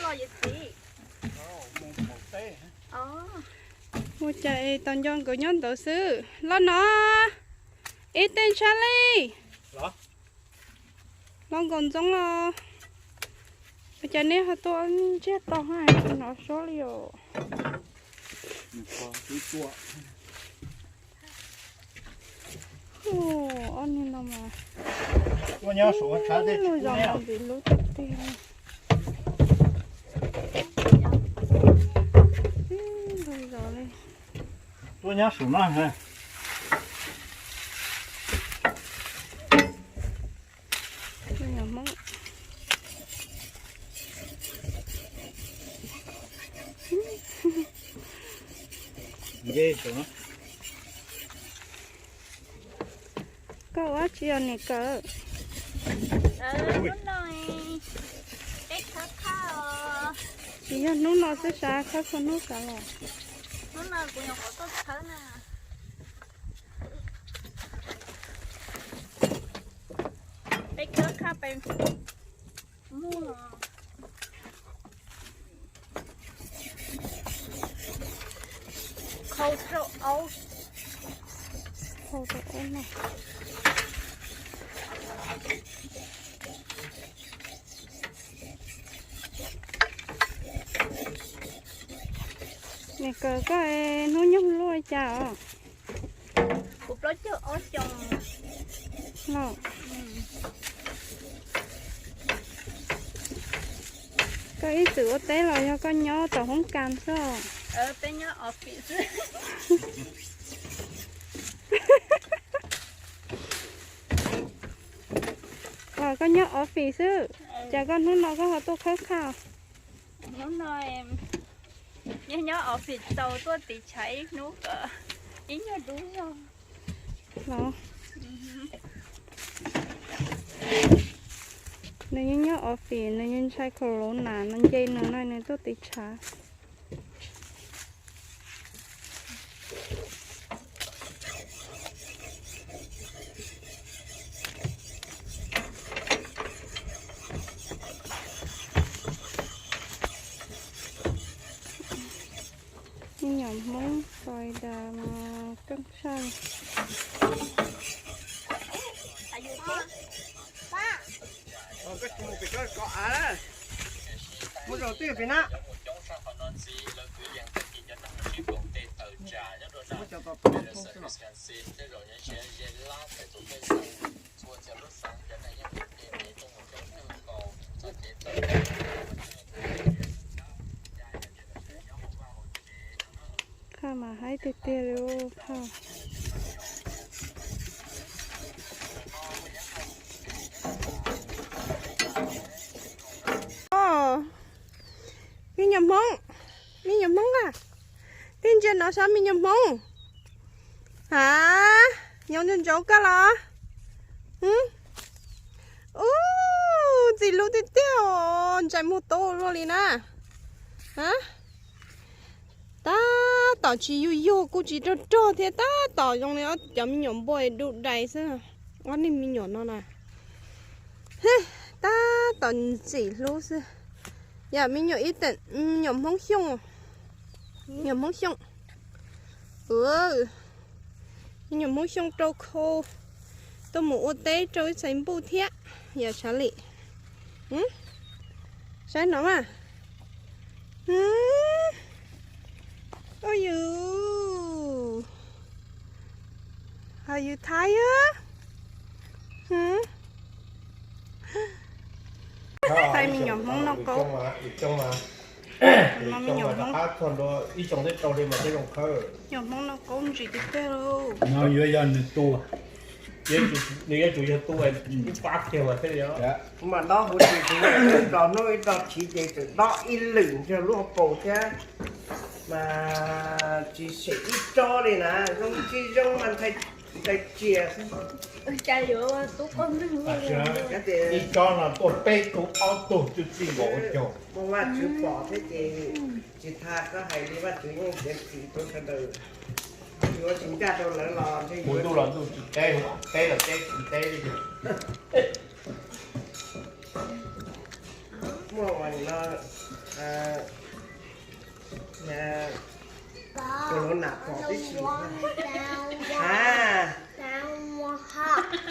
Ua cas es tau nco nkawd nyob ntawd xwb los no? Ib tej ntshab li. Los nkaum ntxoov los. Ua cas nej ho tuaj ntsiag to ha, tsis hnov suab li os. Ob niag no mas, lub zos no ntxim hlub tiag tiag. Ntxim hlub zos li. Tuaj nyob saum no. Koj ua dab tsi os niam Kawm? Tsis yog hnub no xwb sav, khawb txhua hnub kav los. Peb khawb khab peb muag. Khau rau aub. Khau rau aub no. Niam Kawm, koj hnub nyoog luaj li cas os? Kuv plaub caug ob xyoos. Los, koj ib txwm ua teb los yog koj nyob tom hoob kas xwb? Peb nyob office xwb. Los koj nyob office xwb, cas koj hnub no koj ho tuaj khawb khab? Hnub no nyob nyob office tau tuaj tiv tshav ib hnub kom ib nyuag dub zog. Los, nws yeej nyob office, nws yeej ntshai corona no nce nws no nws tuaj tiv tshav. Me nyuam Hmoob Florida mas keej tshaj. Muaj zaum twg pem na? Muaj cov tom tom thoob xwb los. Phaj mas haib tiag tiag li phaj. Me nyuam Hmoob, me nyuam Hmoob a, tej ntsia no saib me nyuam Hmoob. Ha, nyob ntsaum ntsaum koj los? Ub, ntxim hlub tiag tiag os, ntsais muag tub luaj li na. Ha, tab tom tsis yug yug kuj tsis rog rog thiab, tab tom zoo li ob cov me nyuam npua dub dais xwb. Ob niag me nyuam no na, tab tom ntxim hlub xwb. Yog me nyuam ib teem, me nyuam Hmoob Xyooj, me nyuam Hmoob Xyooj. Me nyuam Hmoob Xyooj rau khau, tuaj mus ua teb rau ib txhais npuj thiab. Yog Tshav Lim, saib no mas. Ua yus, ho yus thab yog. Thaij me nyuam Hmoob noj qaub. Me nyuam Hmoob, nyuam Hmoob noj qaub ntsis tiag tiag lauj. No yuav yog nws tu, nws yuav tsum yog tu ib pab kiag mas thiaj li. Mas dob huv tsis tsis, ib rog hnub ib rog chiv ces txawm dob ib lwm nrog lub hauv paus thiab. Mas tsis sem ib tsob li na, zoo tsis zoo mas ntshai ntshai tsias xwb. Ib tsob no tuaj peb tug ob tug twb txij nkaus ua caug. Muaj Vajtswv pom thiab ces tsis tas koj hais li, Vajtswv yeej txiav txim rau sawv daws. Yuav tsis ncaj rau lawv los ntshe yuav ntuj los ntuj tsis teb, teb los teb tsis teb li. Ua no, ua lov nam pom tib si. A,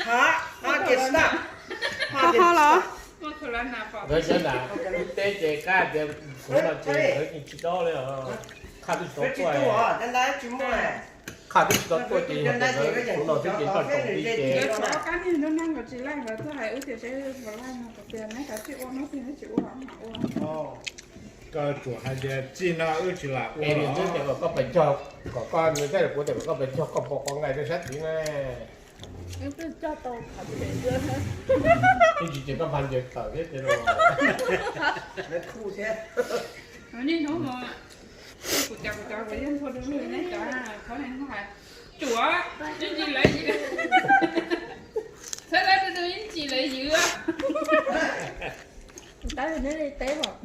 ho, ho ces stop. Ho ho los? Nkawd sawv daws lub teb ces kab tias kuv no ces nkawd yeej tsis dob li os. Qhaj twb tsis tau tuaj, qhaj twb tsis tau tuaj ces yog tias nkawd kuv no twb ces nroj tsaus nti ces. Nkawd tshuav ob kab niag nruab nrab nkawd tsis laij nkawd thiaj hais wb tias peb puas laij no, kuv tias neb kav tsij ua no tiag neb tsis ua mam ua. Koj tsuas hais tias txij no wb tsis lam ua. Es nws twb tias kom koj pes cog, kom koj, nws thiaj li kuv tias kom koj pes cog koj pom qhov nqaij rau sab tid na. Twb cog tau qhov tseem xwb. Twb tsis ces koj npaj ncaws tawm thiab ces los. Niaj hnub no kuv cov kuv cov kuv yeej nthua du lug neb cov qhov ne hais tsuav ib ntsis lawv ywm. Txhawb lawv du du ib ntsis lawv ywm. Tab sis neb li teb os.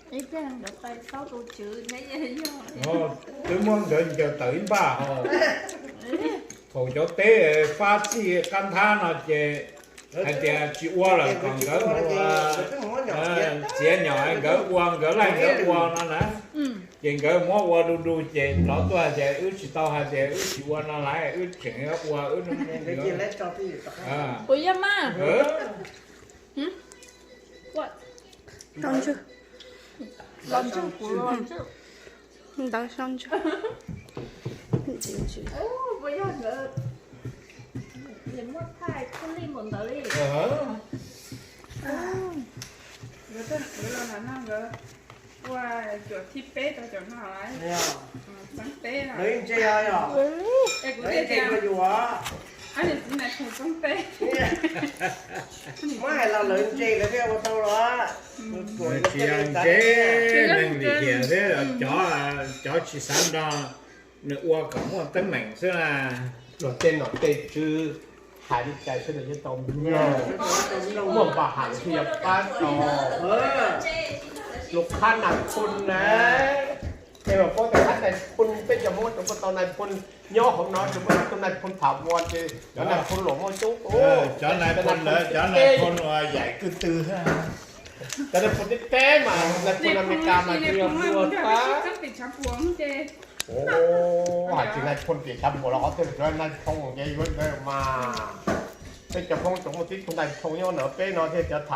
Ib pliag nkawd tais xaub tus tswv thiab yog. Twb muab nkawd ncaws tawm ib npaj hos. Thaum cov teb fab txij qab nthab no ces hais tias tsis ua lawm kom nkawd mus txiav nyom nkawd ua nkawd laij nkawd ua no na. Ces nkawd muab ua du du ces rov tuaj hais tias wb tsis tau hais tias wb tsis ua no lawm, wb tseem ua wb. Kuv yog mas. Los ntswg, los ntswg, kuv los ntswg. Ntawd so ntswg. Puas yog nkawd muaj thaij khuj lij npaum ntawd li? Nkawd tej kwv los na no nkawd ua cuam thib peb rau cov no lawm. Txeeb teb no. Es kuv thiaj tias, ab, niam txiv nais phoo txeeb teb. Muab hais los lawv ntse lawv thiaj ua tau los. Tsis yog ntse, neeg lim hiam thiab cov, cov tsis xav nrog nws ua kom muaj teeb meem xwb na. Luag tej nom tej tswv hais li cas sawv daws yeej tau mloog, muaj npa hais thiaj yuav pab tau. Lus qhab Nais Phoo na, es mas paub tias qhab Nais Phoo peb cov Hmoob tseem muaj tau Nais Phoo nyob hauv no, tseem muaj tus Nais Phoo tham ua ces cov Nais Phoo los muaj coob, cov Nais Phoo lawv cov Nais Phoo uas yaim kwv tw. Cov Nais Phoo teb teb mas Nais Phoo Amelikas mas tsis yog ua pab. Hais tsis Nais Phoo tim tshav puam los qhov twg los cov Nais Phoo ces yuav ntawd mas. Peb cov Hmoob tseem muaj tib tug Nais Phoo nyob ntawm peb no thiaj cov tham.